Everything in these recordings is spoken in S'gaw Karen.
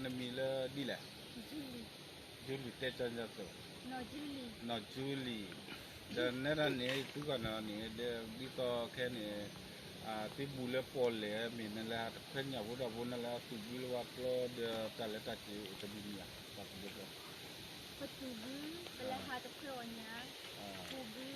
နမံၤလၢဒ်လဲၣ်, ကၠူလံၤတဲကၠီညါသိး, နီၢ်ကၠူလံၤ, ဒီးနဲဒၣ်န့ၣ် ယသံကွၢ်နၤန့ၣ် ဒ်သိးခဲန့ၣ် သုဘူးလၢပီၣ်လဲၣ် မ့ၢ်နလဲၤဟးတခွဲညၣ်ဖိဒီးဖိ နလဲၤဟးသူၣ်ဘုလၢဝဲကျိဒီး တၢ်လဲၤတၢ်က့ၤအိၣ်တမံၤမံၤဧါ, တၢ်ပူၤလၢကျိ ပသူၣ်ဘု, ပလဲၤဟးတခွဲအီၣ်ညၣ်, သူၣ်ဘု,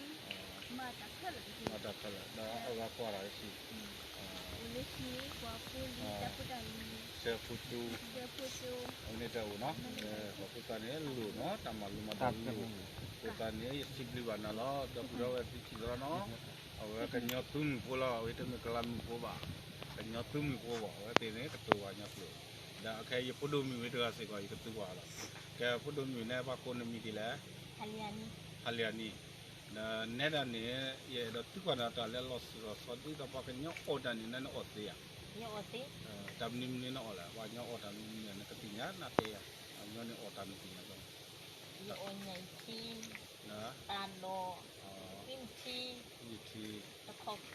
မၤတၢ်ခဲလၢာ်, မၤတၢ်ခဲလၢာ် ဒီးအဝဲကွၢ်တၢ်လၢခံ အိၣ်လၢခံ ပှၤဖိလံၤ တၢ်ဖိတၢ်လံၤ, ဆၢဖိတူ, ဆၢဖိတူ, အဝဲန့ၣ်တၢ်အိၣ်နီၤ, အဃိသတးန့ၣ် လိၣ်နီၤ တၢ်မၤလိမၤဒိးလိၣ်, အဃိသတးန့ၣ် ယစံးဘျုးဘၣ်နၤလီၤ ဒီပုၢ်ဒီဝဲၢ်သုခံသရၣ်နီၤ, အဝဲကညီသုးမုၢ်ဖိလီၤ အဝဲတမ့ၢ်ကလၤမုၢ်ဖိဘၣ်, ကညီသုးမုၢ်ဖိဘၣ် အဝဲသ့ၣ်န့ၣ် ကတိၤဝဲညီကျိာ်, ဒီးအခဲအံၤယဖိဒိၣ်မုၣ်ဝံၤတဂၤစ့ၢ်ကီး ယကသံကွၢ်လီၤ, ကဲဖိဒိၣ်မုၣ်န့ၣ် ပှၤကိးနမံၤဒ်လဲၣ် ဖးလံာ်အနံၣ်, ဒီးနဲဒၣ်န့ၣ် ယအဲၣ်ဒိးသံကွၢ်နၤတၢ်လၢလီၤစၢၤလီၤဆီ ဒ်သိးပှၤကညီအီၣ်တၢ်န့ၣ် နအီၣ်သ့ဧါ, တၢ်မနုၤမနုၤနအီၣ်လဲၣ် ပှၤကညီအီၣ်တၢ်မနုၤမနုၤ နကသ့ၣ်ညါ နတဲယၤ, ပှၤကညီန့ၣ်အီၣ်တၢ်မနုၤမနုၤ, ယအီၣ်ညၣ်အံၤထံ, တၢ်ဒီး, သံထံ, ထံ, တခီဖျိ, တၢ်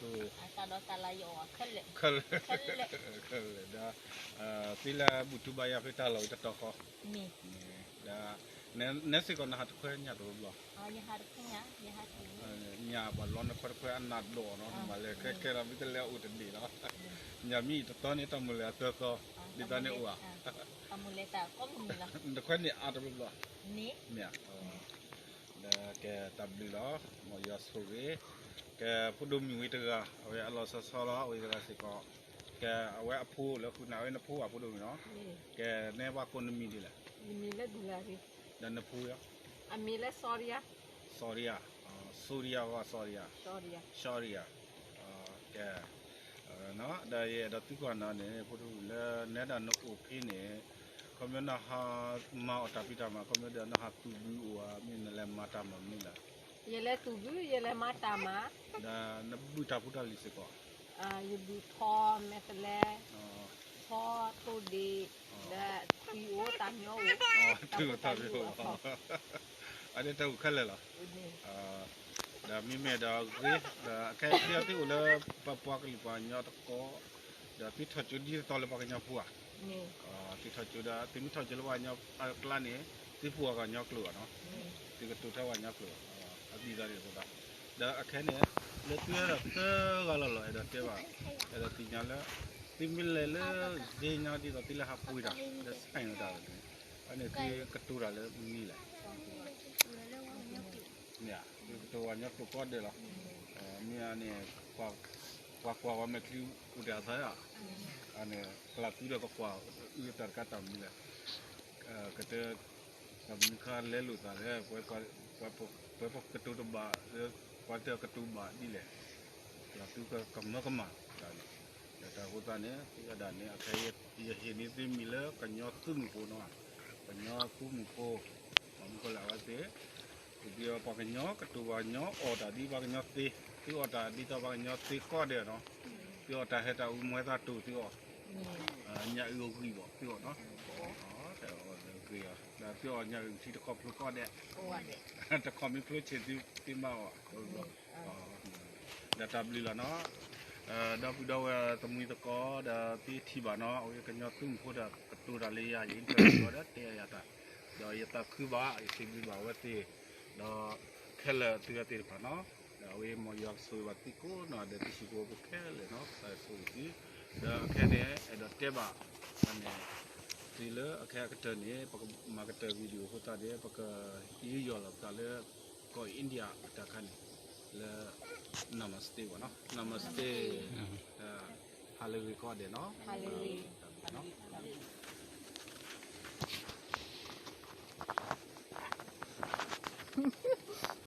ဒီးတၢ်လၢယအီၣ်ခဲလၢာ်, ခဲလၢာ်, ခဲလၢာ်ဒီး, သ့လၢဘူၣ်ထူဘါယွၤဖဲတၢ်လီၢ်ဝံၤတတီၤဃီ, ဒီး, နဲစ့ၢ်ကီးနဟးတခွဲညၣ်တဘျီဘျီ, ညၣ်ပှၤလီၤနခွဲတခွဲအနၢ်ဒိၣ်နီၤ နမၤလဲၤခဲခဲလီၤ မ့ၢ်တလဲၤအိၣ်တန့ၢ်လီၤ, ညၣ်မ့ၢ်အံၤတတီၤန့ၣ် တၢ်မုၢ်လၢ်အသၢသီ, ဒ်သိးန့ၣ်အိၣ်ဧါ, နတခွဲန့ၣ်အါတဘျီဘျီ, မ့ၢ်ဧါ, ဒီးကဲတၢ်ဘျုးလီၤ, မ်ယွၤဆိၣ်ဂ့ၤ, ကဲဖိဒိၣ်မုၣ်ဝံၤတဂၤ အဝဲအလီၤဆီဆီလီၤ အဝဲတဂၤစ့ၢ်ကီး, ကဲအဝဲအဖိလၢဃုာ်နၤဝဲနဖိဘၣ်ဖိဒိၣ်မုၣ်နီၤ, ကဲနဲပှၤကိးနမံၤဒ်လဲၣ်, ဒီးနဖိ, အမံၤလၢစီၤရံယါ, စီၤရံယါ, စီၤရံယါ, စီၤရံယါ, ကဲ ဒီးယအဲၣ်ဒိးသံကွၢ်နၤန့ၣ် ဖိဒိၣ်မုၣ်လၢ နဲဒၣ်နအိၣ်ဖဲန့ၣ်, ခီဖျိနဟးမၤအီၣ်တၢ်ဖံးတၢ်မၤ ခီဖျိဒီးနဟးသူၣ်ဘုအိၣ်ဧါ မ့ၢ်နလဲၤမၤတၢ်မၤမနုၤလဲၣ်, ယလဲၤသူၣ်ဘု ယလဲၤမၤတၢ်မၤ, ဒီးနဘုၣ်တၢ်ဖိတၢ်လံၤစ့ၢ်ကီး, ယဘုၣ်ထီ မဲာ်သလဲ, ထီ ထိၣ်ဒ့ၣ်, ဒီးထံအိၣ်တၢ်မံအိၣ်, တၢ်ဖိတၢ်လံၤအိၣ်, အန့ၣ်တၢ်အိၣ်ခဲလၢာ်လီၤ. ဒီးမ့မ့ၢ်ဒီးဂ့ၤ, ဒီးအခဲအံၤသုအိၣ်လၢ ပပှၤကလုာ်ပှၤကညီတကီၢ်, ဒီးသုထီၣ်ကၠိဒ်သိးလၢပှၤကညီဖိဧါ, သုထီၣ်ကၠိဒီး သုမ့ၢ်ထီၣ်ကၠိလၢပှၤကညီအကျါန့ၣ် သုပှၤကညီကျိာ်ဘၣ်နီၤ, သုကတိၤထဲပှၤကညီကျိာ်, အဒ်သိးန့ၣ်အဃိသတး, ဒီးအခဲန့ၣ် လၢသုဝဲဒၣ်သၢဂၤလီၤလီၤ အဲၣ်ဒိးတဲဘၣ်, အဲၣ်ဒိးသ့ၣ်ညါလၢ သုမ့ၢ်လဲၤလၢ စ့ညါဒ်သိးသုလၢဟးပှ့ၤတၢ် လၢဆဲးန့ၣ်တၢ်န့ၣ်, အန့ၣ်သုကတိၤတၢ်လၢမနုၤလဲၣ် မ့ၢ်ဧါ, သုကတိၤပှၤကညီကျိာ်ကိးဂၤဒဲးလီၤ. မ့ၢ်အန့ၣ် ပှၤကွၢ်ပှၤမဲာ်ချံအိၣ်တၢ်သးဧါ, အန့ၣ် ကလၢ်သုဒီးကကွၢ်အုၣ်တၢ်တကးတၢ်မနုၤလဲၣ်, ကတၢၢ် တၢ်မနုၤခါလဲလိာ်သးလဲၣ်, ပှၤကတိၤတဘၣ်, ပှၤတၢ်ကတိၤဘၣ်ဒ်လဲၣ်, ဒီးသုကမၢကမၣ်တၢ်န့ၣ်, ဒီးတၢ်အဃိသတးန့ၣ် သုဝဲဒၣ်န့ၣ် အခဲအံၤ ယဟ့ၣ်န့ၢ်သုမံၤလၢကညီသုးမုၢ်ဖိနီၤ, ကညီသုးမုၢ်ဖိ, မ့ၢ်ကီလၢအဝဲသ့ၣ် သုပှၤကညီကတိၤပှၤကညီအီၣ်တၢ်ဒ်ပှၤကညီသ့, သုအီၣ်တၢ်ဒ်သိးပှၤကညီသ့ကိးဂၤဒဲးနီၤ, သုအီၣ်တၢ်ဟဲတၢ်အူမွဲသၣ်တိၢ်သုအီၣ်, ညၣ်အုၣ်အဂံၢ်ဘၣ်သုအီၣ်နီၤ, ဂ့ၤအီၤ, ဒီးသုအီၣ်ညၣ်အုၣ်ထံတခီဖျိကိးဂၤဒဲး, တခီမ့ၢ်ဖျိဆံးသုမၤအီၣ်, ဒီးတၢ်ဘျုးလီၤနီၤ, ဒီပုၢ်ဒီဝဲၢ်သမံသကိး ဒီးသုထံၣ်ဘၣ်နီၤ, အဝဲကညီသုးမုၢ်ဖိဒီးကတိၤတၢ်လၢယၤ ယအံၤတၢ်ဒီးတဲယၤတၢ်, ဒီးယသးခုဘၣ်ယစံးဘျုးဘၣ်အဝဲသ့ၣ်, ဒီးခဲလၢာ်သုဝဲသ့ၣ်တဖၣ်နီၤ, ဒီးအဝဲမ်ယွၤကဆိၣ်ဂ့ၤဘၣ်သုကိးနီၢ်ဂၤဒဲး သုဟံၣ်ဖိဃီဖိခဲလၢာ်နီၤ, ကစၢ်ယွၤဆိၣ်ဂ့ၤသု, ဒီးအခဲန့ၣ် အဲၣ်ဒိးတဲဘၣ်, အန့ၣ်, သုလၢအခဲအကတၢၢ်န့ၣ် ပကမၤကတၢၢ် video အဃိသတးန့ၣ် ပကယူးယီၣ်လီၤပသးလၢ ကီၢ် India အတၢ်ခါန့ၣ်, လၢ Namaste ဘၣ်နီၤ, Namaste, ဟါလၢအဂ့ၤကိးဂၤဒဲးနီၤ, တၢ်ဘျုးနီၤ.